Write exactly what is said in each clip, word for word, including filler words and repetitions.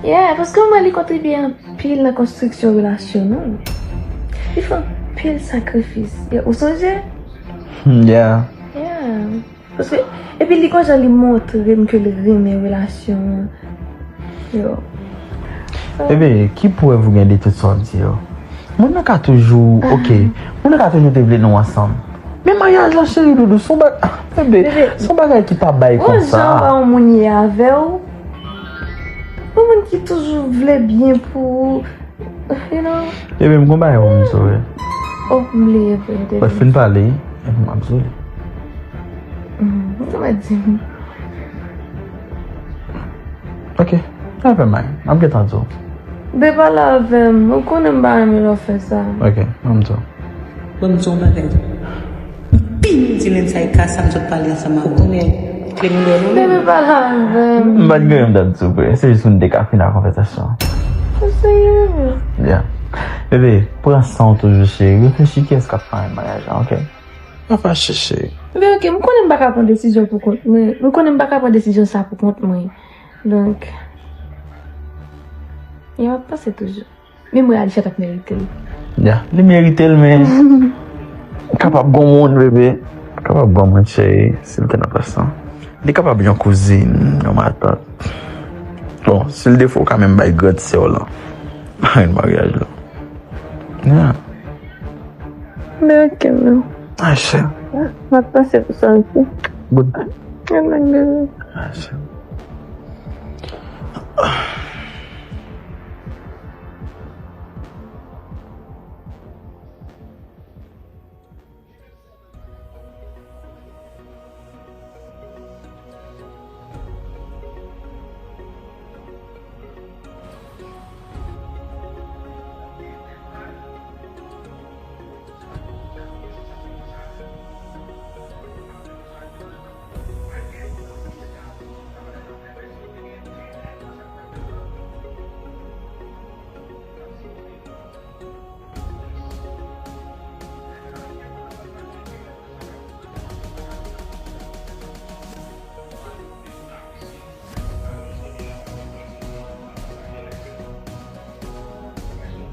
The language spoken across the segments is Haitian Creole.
Yeah, paske mwen li kontribye anpil nan konstriksyon relasyon nou. Li fè anpil sakrifis. Yeah, ou sonje? Hmm, yeah. Yeah. Paske, epi li konjan li montre m ke li renmen relasyon an. Yo. Bebe, ki prèv ou gen de tout sa w ap di yo? Moun nan ka toujou, ok, moun nan ka toujou te vle nou ansanm. Men maryaj la, cheri doudou, se yon ba- bebe, se yon bagay ki pa bay Yon jan konsa. Yon moun ye avè w. Yon moun ki toujou vle byen pou ou. You know? Bebe, m gon bagay pou m di w, wi. Oh, m bliye pou m te Mwen fin pale, epi m ap di w li. Ou te mèt di m. Ok, never mind. M ap gentan di w. Be pale avè m. Ou konnen m pa renmen lè w fè sa. Ok, m ap di w. Ban m di w yon bagay. Anpil di lèn sa e ka sa m sot pale ansanm avè w. Ou konnen kle moun dwè non. Bebe pale avè m. M pa t gen yon dat sou prè. Se jis pou n te ka fin ak konvèsasyon. Ou serye? Yeah. Bebe, pran san w toujou, cheri. Reflechi kiyès k ap fè maryaj la, ok? Pa fache, cheri. Bebe, ok, m konnen m pa ka pran desizyon pou kont mwen. M konnen m pa ka pran desizyon sa pou kont mwen. Donk, e m ap panse toujou. Men mwen Alicia t ap merite l. Ya, li merite l, men kapab gon moun, bebe. Kapab gon moun, cheri, si l te nan plas lan. Li kapab yon kouzin, yon matant. Bon, si l defo, w ka menm bay grandsè w lan. Nan maryaj la. Ya. Men ok, men. Ay, chè. M ap panse pou sa, ok? Good. Good night, baby. Ay, chè.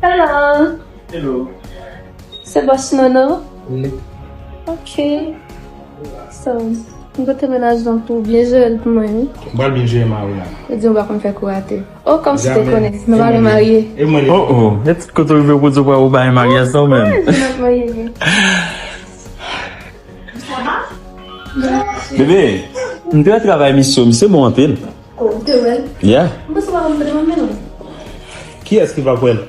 Hello. Hello. Se bòs Nono? Wi. Ok. So, m pote mennaj lan pou byen jere l pou mwen, wi. M pral byen jere mari a. Yo di m pa konn fè kou rate. Oh, kòmsi te konnen. Nou pa vle marye. E mwen. Oh, oh. Gade kote w rive pou di w pa ou bay maryaj sa ou menm. Mwen, mwen, mwen. Bebe, m te wè travay misye, misye bon anpil. Oh, ou te wè l? Yeah. M panse w pa konn mete mwen non. Kiyès ki pa kwè l?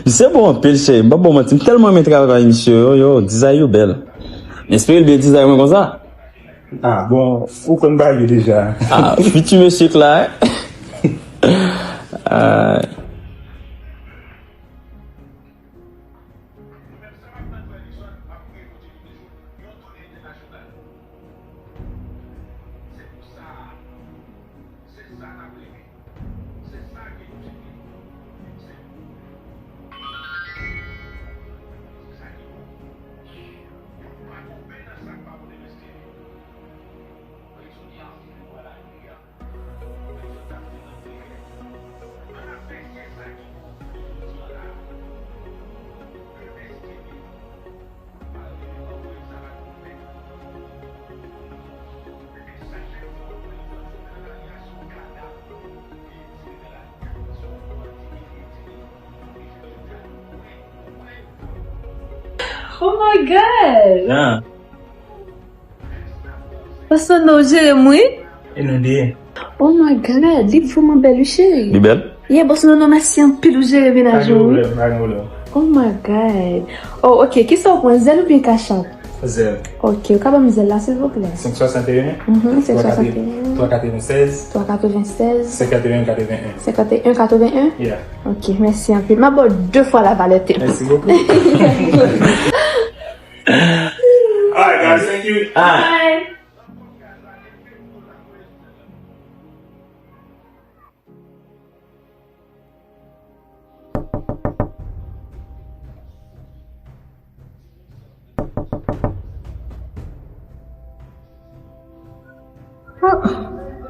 Misye bon anpil, cheri. M pa bon manti. M tèlman renmen travay misye yo, yo, dizay yo bèl. M espere l byen dizay mwen konsa. Ah, bon, ou konn bagay yo deja. Ah, fiti mesye k la, hein? Ah. Oh my God! Ah. Bòs Nono, ou jere m, wi. E nou de. Oh my God, li vrèman bèl, wi, cheri. Li bèl? Yeah, bòs Nono, mèsi anpil, ou jere mennaj ou, wi. Pa gen pwoblèm. Oh my God. Oh, ok, kisa w pran, zèl oubyen kachap? Zèl. Ok, ou ka ban m zèl la, silvouplè? Senk swasanteyen. Mhm, senk swasanteyen. Twa katrevennsèz. Twa katrevennsèz. Senkanteyen katrevennen. Senkanteyen katrevennen? Yeah. Ok, mèsi anpil. M ap ba w de fwa la valè te. Mèsi bokou. Alright, guys, thank you. Bye.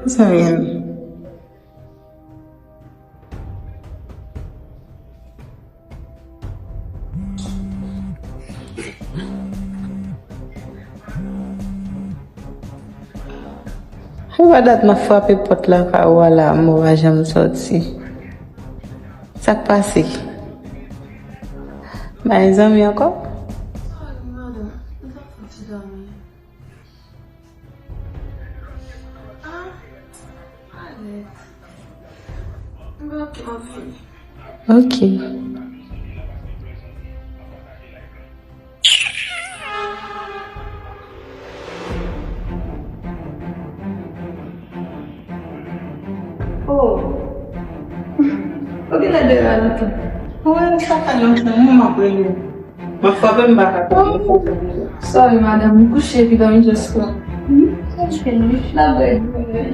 Sa ryen. Ou wè dat m ap frape pòt lakay ou a la, m pa janm sòti. Sa k pase? Bay zanmi ankò? Ok. Oh. Ou genlè dèyè a lontan. Mwen, sa fè lontan, mwen m ap rele. M ap frape, m pa ka konprann. Sorry, madam, m kouche epi dòmi just pran. Hmm? Ok, n ap rele.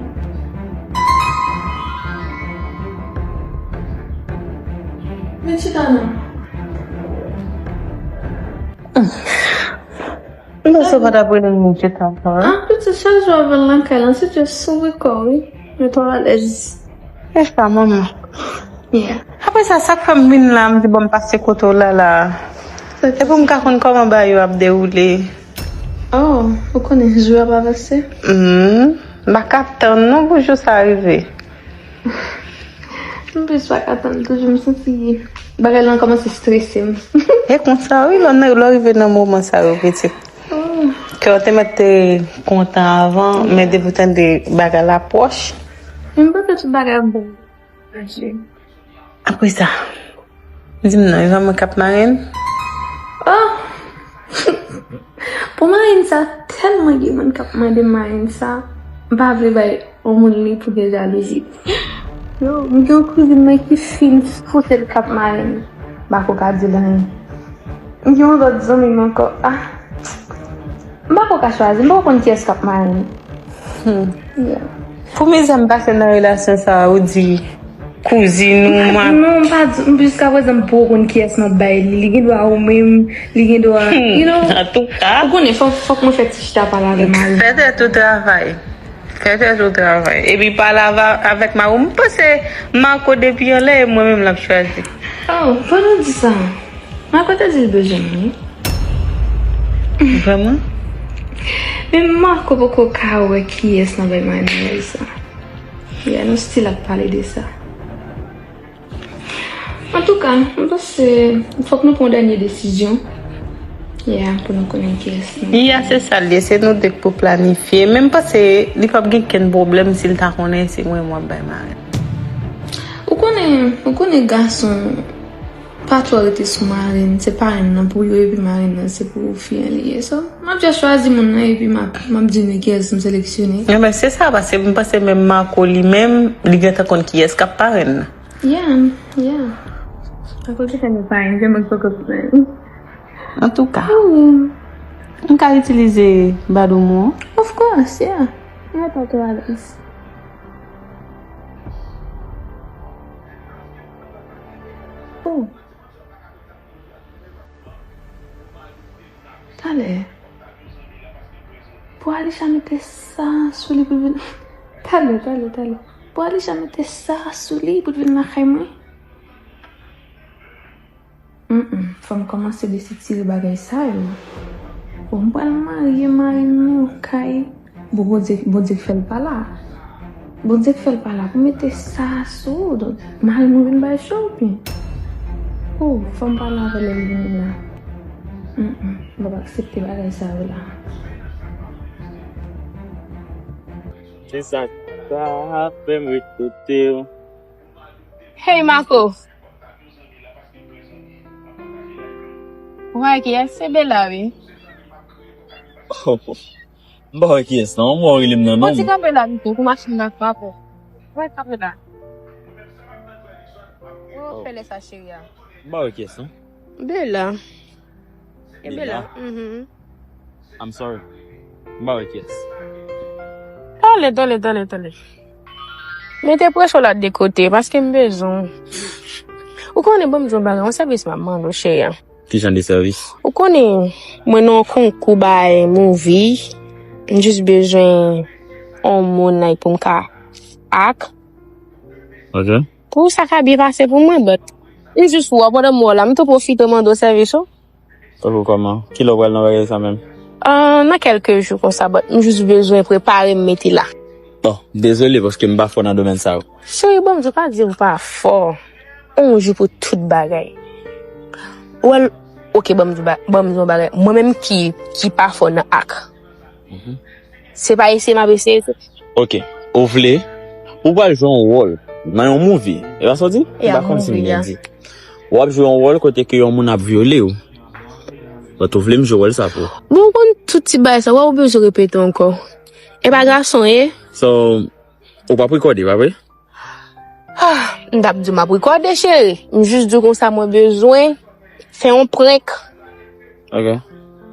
Men chita non. M panse w pa t ap rele m, mesye, tanpon, an. An pitit, chak jou avè l nan kay lan, se just sou rekò, wi. Mete w alèz. E sa, manman. Yeah. Apre sa, sa k fè m vin la, m di, bon, m pase kote w la, la. Se pou m ka konn kòman bagay yo ap dewoule. Oh, ou konnen, jou ap avanse. Hmm. M pa ka tann, non, pou jou sa rive. M plis pa ka tann toujou, m santi bagay lan kòmanse strese m. E konsa, wi, lè w, lè w rive nan moman sa yo, pitit. Oh. Kè w te mèt te kontan avan, men depi w tande bagay la pwòch. Men m panse tout bagay ap bon. Apre sa, di m non, e pa mwen k ap marenn? Oh! Pou marenn sa, tèlman gen moun k ap mande marenn sa, m pa vle bay yon moun li pou gen jalouzi. Yo, m gen yon kouzin mwen ki fin fou, se li k ap marenn. M pa ko ka di l anyen. M gen yon lòt zanmi m ankò. Ah, m pa ko ka chwazi, m pa ko konn kiyès k ap marenn. Hmm. Yeah. Pou mizè m pase nan relasyon sa a, ou di kouzin ou, ma. Non, m pa di, jiskaprezan m poko konn kiyès m ap bay li. Li gen dwa ou menm, li gen dwa, you know. Antouka. Ou konnen, fòk, fòk mwen fè ti chita pale avè mari m. Fè tèt ou travay. Fè tèt ou travay. Epi pale avè, avèk mari w. M panse Marco depi anlè, e mwen menm l ap chwazi. Oh, pa nou di sa. Marco te di l bezwen m, wi. Vrèman? Men Marco poko ka wè kiyès nan bay marenn sa. Yeah, nou still ap pale de sa. Antouka, m panse fòk nou pran yon dènye desizyon. Yeah, pou nou konnen kiyès nou. Yeah, se sa l ye, se nou de k pou planifye. Men m panse li p ap gen kenn pwoblèm si l ta konnen se mwen m ap bay marenn. Ou konnen, ou konnen gason pa twò rete sou marenn, se parenn nan pou yo, epi marenn nan se pou fi an li ye. So, m ap just chwazi moun nan, epi m ap, m ap di nou kiyès m seleksyone. Enben, se sa, paske m panse menm Marco li menm, li gentan konn kiyès k ap parenn nan. Yeah, yeah. Akoz se fè nou parenn, se mwen ki poko parenn. Antouka, m ka itilize badou mwen? Of course, yeah. Mete w alèz. Oh. Talè. Pou Alisha mete sa sou li pou l vin. Talè, talè, talè. Pou Alisha mete sa sou li pou l vin lakay mwen. Mm, mm. Fò m kòmanse desitire bagay sa yo. Bon, m pral marye, mari m nan kay. Bon, Bondye, Bondye k fè l pa la. Bondye k fè l pa la pou mete sa sou ou. Donk, mari m vin bay shopping. Oh, fò m pale avè l lè l vini la. Mm, mm. M p ap aksepte bagay sa yo la. Se sa k ta fè m ret kote w. Hey, Marco! Ou pa wè kiyès? Se Bella, wi. M pa wè kiyès, non. M wè w rele m nan non. Ou ti kanpe la pito, pou machin nan frape w. Ou wè kanpe la. Ou fè lè sa, cheri a. M pa wè kiyès, non. Bella. E Bella? Bella? Mhm. I'm sorry. M pa wè kiyès. Tande, tande, tande, tande. Mete presyon la de kote, paske m bezwen w. Ou konnen, ban m di w yon bagay, yon sèvis m ap mande w, cheri a. Ki jan de sèvis? Ou konnen, mwen nan yon konkou bay movie, m jis bezwen yon moun, like, pou m ka act. Ok. Pou sa ka byen pase pou mwen, but m jis wè w pandan m wè w la, m tou pwofite mande w sèvis ou. Tankou kòman? Kilè w pral nan bagay sa menm? Ah, nan kèlke jou konsa, but m jis bezwen prepare m mete la. Bon, dezole paske m pa fò nan domèn sa yo. Cheri, ban m di w, pa di w pa fò. On jou pou tout bagay. Ou wè l, oke, ban m di w ba-, ban m di w yon bagay. Mwen menm ki, ki pa fò nan ak. Se pa eseye m ap eseye tou. Oke, ou vle, ou pral jwe yon wòl nan yon movie. E pa sa w di? M pa konn si m byen di. W ap jwe yon wòl kote ke yon moun ap vyole w. But ou vle m jwe wòl sa pou ou. Bon, ou konn tout ti bagay sa, wè ou bezwen repete ankò. E pa gason ye. So, ou p ap rekòde, pa vre? Ah, m t ap di w m ap rekòde, cheri. M jis di w konsa mwen bezwen fè yon prank. Ok.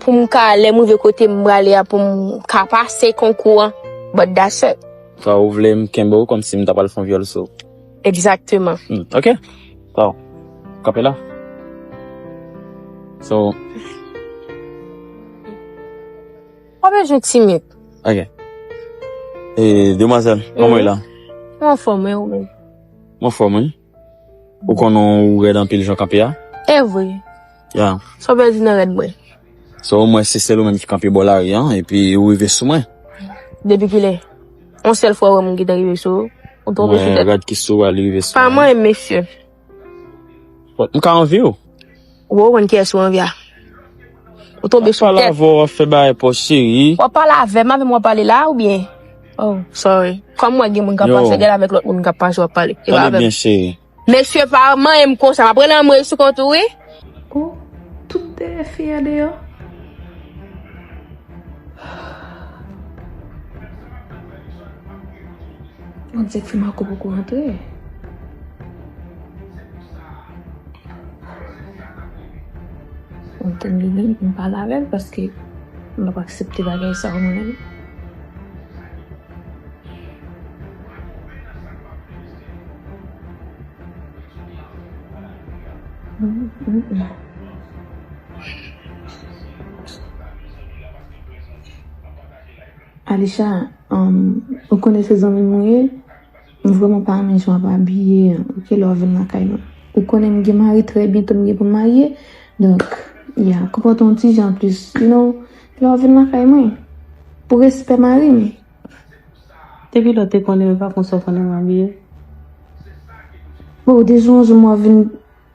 Pou m ka, lè m rive kote m prale a, pou m ka pase konkou an. But that's it. Sa ou vle m kenbe w kòmsi m ta pral fè yon vyòl sou ou? Egzakteman. Hmm, ok. So, kanpe la. So, w ap bezwen timid. Ok. E, demwazèl, kòman w ye la? Mwen anfòm, e ou menm? Mwen anfòm, wi. Ou konnen ou rèd anpil jan w kanpe a? E vre. Ya. Sa w pèdi nan rèd mwen? So, omwen se sèl ou menm ki kanpe bò lari an, epi ou rive sou mwen. Depi kilè? Yon sèl fwa ou wè moun gentan rive sou ou, ou tonbe sou tèt. Mwen, rad ki sou ou a, li rive sou mwen. Pa manyen m, mesye. But m ka anvi w. Ou konn kiyès ou anvi a? Ou tonbe sou tèt. W ap pale avè w, w ap fè bagay pòs, cheri. W ap pale avè m, avè m w ap pale la, oubyen? Oh, sorry. Kòm mwen gen moun k ap pase, gade avèk lòt moun k ap pase, w ap pale. E pa avè m. Tande byen, cheri. Mesye pa manyen m konsa, m ap rele anmwey sou kont ou, wi. Oh, tout dèyè fi a deyò. On dirait que Marco poko rantre. Mwen tann li menm pou m pale avè l paske m p ap aksepte bagay sa yo mwen menm. Mm, mm, mm. Alisha, um, ou konnen se zanmi m ou ye, m vrèman pa renmen jan w ap abiye an, oke, lè w vin lakay mwen. Ou konnen m gen mari, trè byento m gen pou m marye. Donk, ya, konpòte w yon ti jan plis, you know, lè w vin lakay mwen. Pou respè mari m. Depi lè w te konnen m, e pa konsa w konnen m abiye. Bon, ou te jwe yon jou m wè w vin,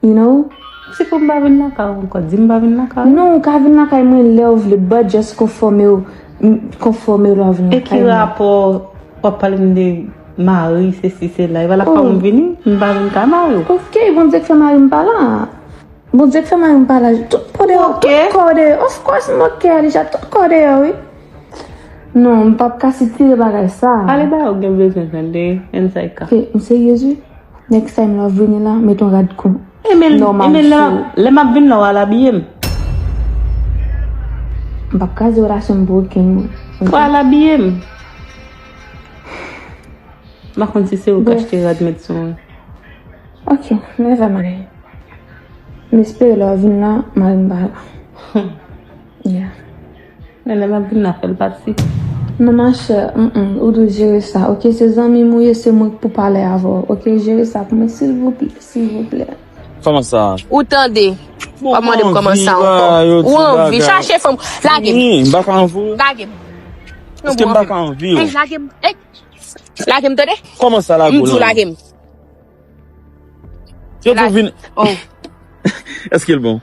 you know? Se pou m pa vin lakay ou ankò, di m pa vin lakay ou. Non, ou ka vin lakay mwen lè w vle, but just konfòme w, m, konfòme w lè w vin lakay mwen. E ki rapò w ap pale m de mari, sesi, sela? E pa lakay ou m vini, m pa vin kay mari w. Ok, Bondye k fè mari m pa la. Bondye k fè mari m pa la. Tout kò deyò, tout kò deyò. Of course, m ok, Alisha, tout kò deyò, wi. Non, m p ap ka sitire bagay sa. Ale ba yo gen bezwen tande, N S I K. Ok, m seryez, wi. Next time lè w vini la, met yon rad kou. E men, e men lè m ap, lè m ap vin la, w al abiye m. M p ap kraze relasyon m pou okenn moun. W al abiye m. M pa konn si se ou k achte rad met sou mwen. Ok, never mind. M espere lè w vin la, mari m pa la. Yeah. Men lè m ap vin la, fè l pati. Non, ma chè, mm, mm, ou dwe jere sa, ok? Se zanmi m ou ye, se mwen k pou pale avè w, ok? Jere sa pou mwen, silvouplè, silvouplè. Kòman sa? Ou tande? W ap mande m kòman sa ankò? Ou anvi chache fanm. Lage m. M pa ka anvi w. Lage m. Èske m pa ka anvi w? Ey, lage m. Ey, lage m, tande? Kòman sa, lage w? M di w lage m. Yo tou vin. Oh. Èske l bon?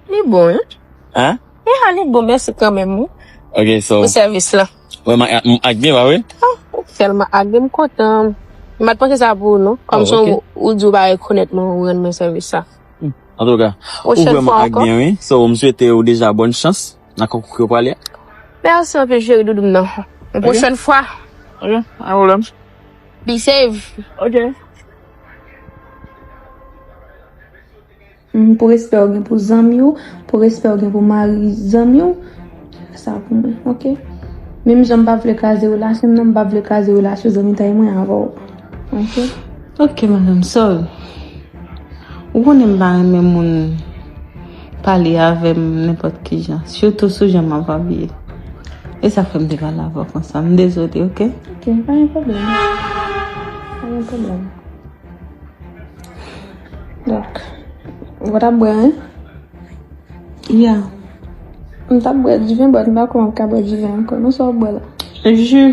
Li bon, wi. Hein? Ya, li bon, mèsi kanmenm, wi. Ok, so. Pou sèvis la. Wè, m ak, m ak byen, pa vre? Ah, ou tèlman ak byen, m kontan. M pa t panse sa pou ou, non. Kòm si ou, ou di w pa rekonèt mwen, ou rann mwen sèvis sa. Hmm. Antouka, ou vrèman ak byen, wi. So, m swete ou deja bòn chans nan konkou ke w prale a. Mèsi anpil, cheri doudou m nan. Yon pwochèn fwa. Ok, pa gen pwoblèm. Be safe. Ok. Mm, pou respè w gen pou zanmi w, pou respè w gen pou mari zanmi w, fè sa pou mwen, ok? Menm jan m pa vle kraze relasyon m nan, m pa vle kraze relasyon zanmitay mwen avè w, ok? Ok, madanm, sorry. Ou konnen m pa renmen moun pale avè m nenpòt ki jan, sitou sou jan m ap abiye. E sa fè m te pale avè w konsa. M dezole, ok? Ok, pa gen pwoblèm. Pa gen pwoblèm. Donk, ou pa t ap bwè, hein? Ya. M t ap bwè diven, but m pa kwè m ap ka bwè diven ankò. Non, sa w ap bwè la? Ji.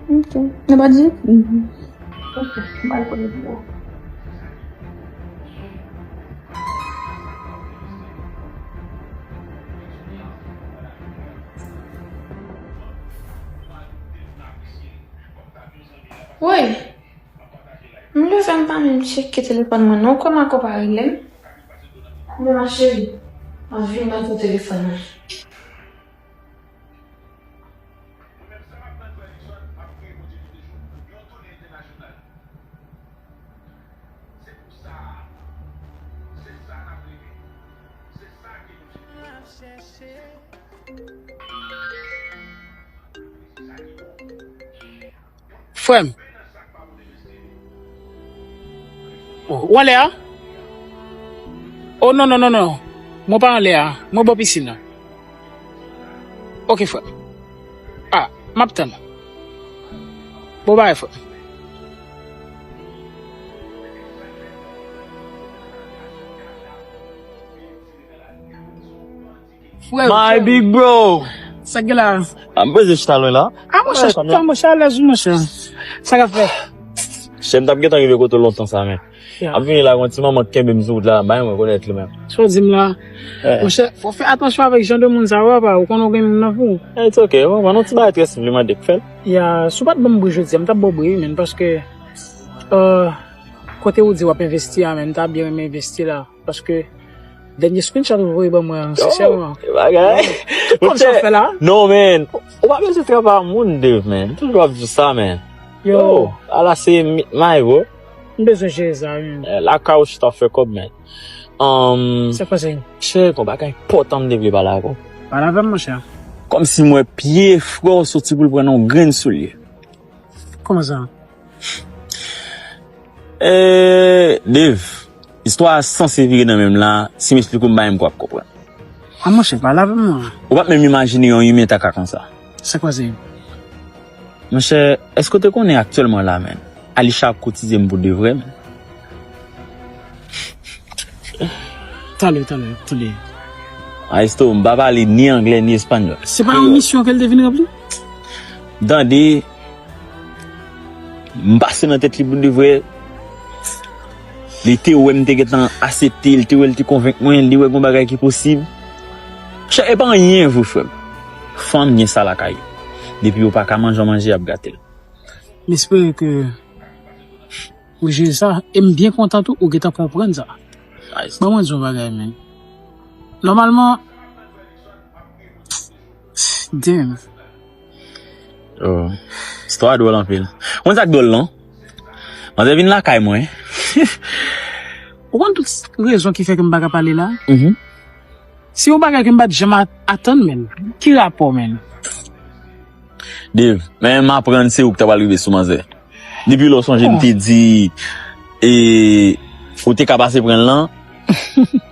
Ok. Nou pa di? Mhm. Ok, m al konnen pou ou. Woy! M leve, m pa menm tcheke telefòn mwen non, kòman ankò pa rele m? Men ma chérie, m ap vin ban tou telefòn nan. Frè m. Oh, ou anlè a? Oh, non, non, non, non. Mwen pa anlè a. Mwen bò pisin nan. Ok, frè m. Ah, m ap tann ou. Bon bagay, frè m. Frè, my big bro. Sa k gen la? Ah, m bezwen chita lwen la. Ah, monchè, chita, monchè, alèz, monchè. Sa k ap fèt? Chè, m t ap gentan rive kote w lontan sa, men. Yeah. Ap vini la, gon ti manman k kenbe m sou wout la, bay mwen konèt li menm. Sa w di m la? Eh. Monchè, fò w fè atansyon avèk jan de moun sa yo, papa, ou konnen w gen moun nan pou ou. Eh, it's ok, bon, bon, non, ti bagay trè senp, li mande k fè l. Yeah, si w pa t ban m bri jodi a, m t ap ba w bri, wi, men, paske, euh, kote ou di w ap envesti a, men, m ta byen renmen envesti la. Paske dènye screenshot ou voye ban mwen an, sensèman. Yo, bagay. Tout kòb sa w fè la? Non, man. Ou pa bezwen travay a moun, Dave, man. Toujou ap di sa, man. Yo. Yo, ala se mi-, may, bro. M bezwen jere sa, wi. Eh, lakay ou chita ap fè kòb, man. Um, se kwa se? Chè, gon bagay enpòtan m te vle pale avè w. Pale avè m, monchè. Kòmsi m wè pye frè w soti pou l pran nan yon grenn soulye. Kòman sa? Eh, Dave, istwa a sanse vire nan men m la, si m esplike w m pa menm kwè w ap konprann. A monchè, pale avè m non. Ou p ap menm imajine yon imen ta ka konsa. Sa k pase? Monchè, èske w te konnen aktyèlman la, man, Alisha ap koutize m pou de vrè, man? Talè, talè, talè. Maestro, m pa pale ni anglè ni espanyòl. Se pa yon misyon ke l te vin ranpli? Tande, m pase nan tèt li pou de vrè. Li te wè m te gentan asepte, li te wè l te konvenk mwen, li wè gon bagay ki posib. Chè, e pa anyen vre, frè m. Fanm gen sa lakay yo. Depi yo pa ka manje yon manje, y ap gate l. M espere ke ou jere sa, e m byen kontan tou ou gentan konprann sa. Nice. Ban mwen di yon bagay, men. Nòmalman, damn. Oh, istwa a dwòl anpil. Ou konn sa k dwòl, non? Manzè vin lakay mwen. Ou konn tout rezon ki fè ke m pa ka pale la? Mhm. Se yon bagay ke m pa t janm a-, atann, menn. Ki rapò, menn? Dave, men m aprann se ou ki ta pral rive sou manzè. Depi lè w sonje m te di, e, ou te ka pase pran l lan.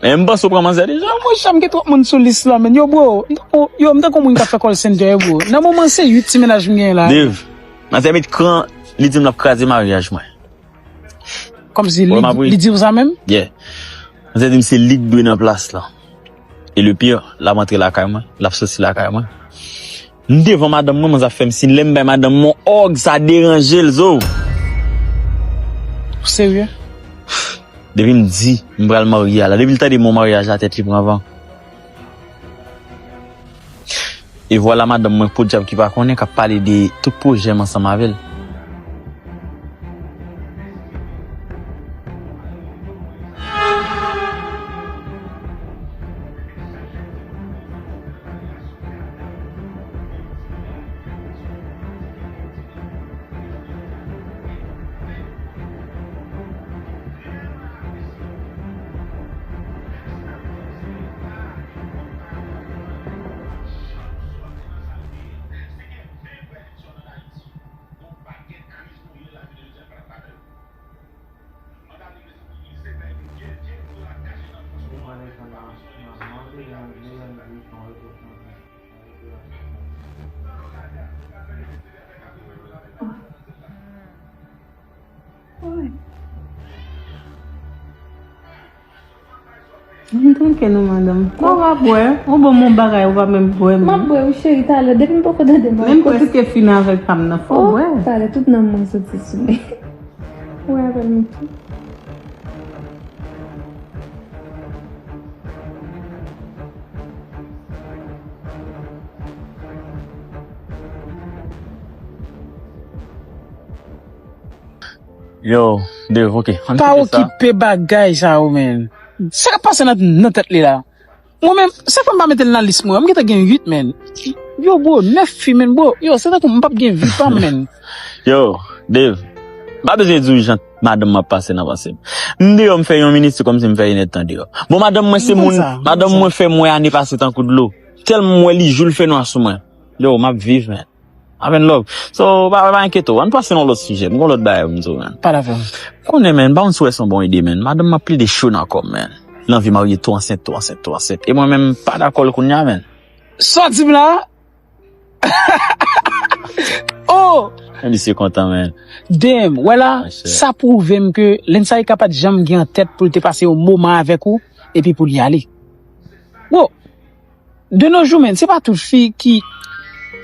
Men m panse w pran manzè deja. Yo, monchè, m gen twòp moun sou lis la, menn. Yo, bro, m tankou, yo, m tankou moun k ap fè call center, yo, bro. Nan moman se uit ti mennaj m genyen la. Dave, manzè met kran, li di m l ap kraze maryaj mwen. Kòmsi li, li di w sa menm? Yeah. Manzè di m se li k dwe nan plas lan. E le pire, l ap antre lakay mwen, l ap soti lakay mwen. M devan madanm mwen, manzè ap fè m siy, lè m bay madanm mwen òg, sa deranje l, zo. Ou serye? Depi m di m pral marye a la, depi l tande mo maryaj la, tèt li pran van. E vwala madanm mwen podyab ki pa konnen k ap pale de tout pwojè m ansanm avè l. Vin tranke non, madanm. Ou va bwè. Ou ban m yon bagay, ou pa menm bwè, menm. M ap bwè, wi, cheri, talè. Depi m poko tande m ap... Menm kòs ke fin avèk pa m nan, fò w bwè. Talè, tout nanm mwen soti sou mwen. Ou wè avè m tou. Yo, Dave, ok. Ann kite sa. Pa okipe bagay sa yo, man. Sa k ap pase nan, nan tèt li la? Mwen menm, sa fè m pa mete l nan lis mwen. M gentan gen uit, man. Yo, bro, nèf fi, man, bro. Yo, se tankou m p ap gen vi pa m, man. Yo, Dave, m pa bezwen di w jan madanm mwen ap pase nan panse m. M deyò, m fè yon minit, se kòmsi m fè inèdtan deyò. Bon, madanm mwen se moun, madanm mwen fè m wè ane pase tankou dlo. Tèlman m wè li jou, l fè nwa sou mwen. Yo, m ap viv, man. Amen love. So, pa, pa enkyete w. Ann pase nan lòt sijè. M gon lòt bagay pou m di w, man. Pale avè m. Konnen, man, m pa konn si w wè se yon bon ide, man. Madanm m ap plede cho nan kò m, man. L anvi marye tou ansent, tou ansent, tou ansent. E mwen menm, m pa dakò l kounye a, man. Sa w di m la? Oh! Men misye kontan, man. Damn, wè la, sa pwouve m ke Lensayka pa t janm gen an tèt pou l te pase yon moman avèk ou, epi pou li ale. Bro, de nos jours, man, se pa tout fi ki,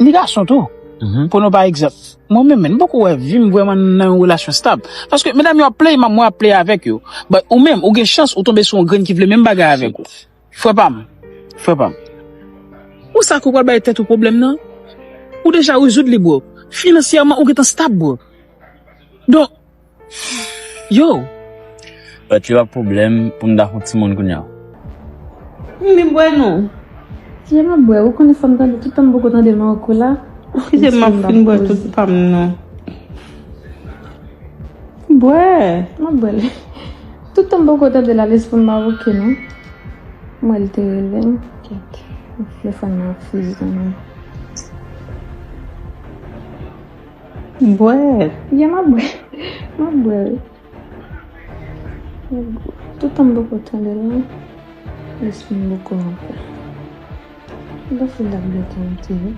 ni gason tou. Pran pa egzanp, mwen menm, man, m poko wè vi m vrèman nan yon relasyon stab. Paske medam yo ap play, m ap, mwen ap play avèk yo. But ou menm, ou gen chans, ou tonbe sou yon grenn ki vle menm bagay avèk ou. Frè pa m, frè pa m. Ou sa ke w pral bay tèt ou pwoblèm nan? Ou deja rezoud li, bro. Finansyèman, ou gentan stab, bro. Donk, yo. But yo pa pwoblèm pou m dakò timoun kounye a. M vin bwè non. Jan m ap bwè, ou konnen fò m tande, tout tan m poko tande Marco la. Kite m ap fin bwè tout pa m nan. Bwè. M ap bwè l. Tout tan m poko tande la, lespri m pa oke non. M wè l te rele m. Kèt. Telefòn nan ap fize nan men m. Bwè. Byen, m ap bwè. M ap bwè, wi. M ap bwè. Tout tan m poko tande l non. Lespri m poko anpè. M panse l t ap gentan monte, wi.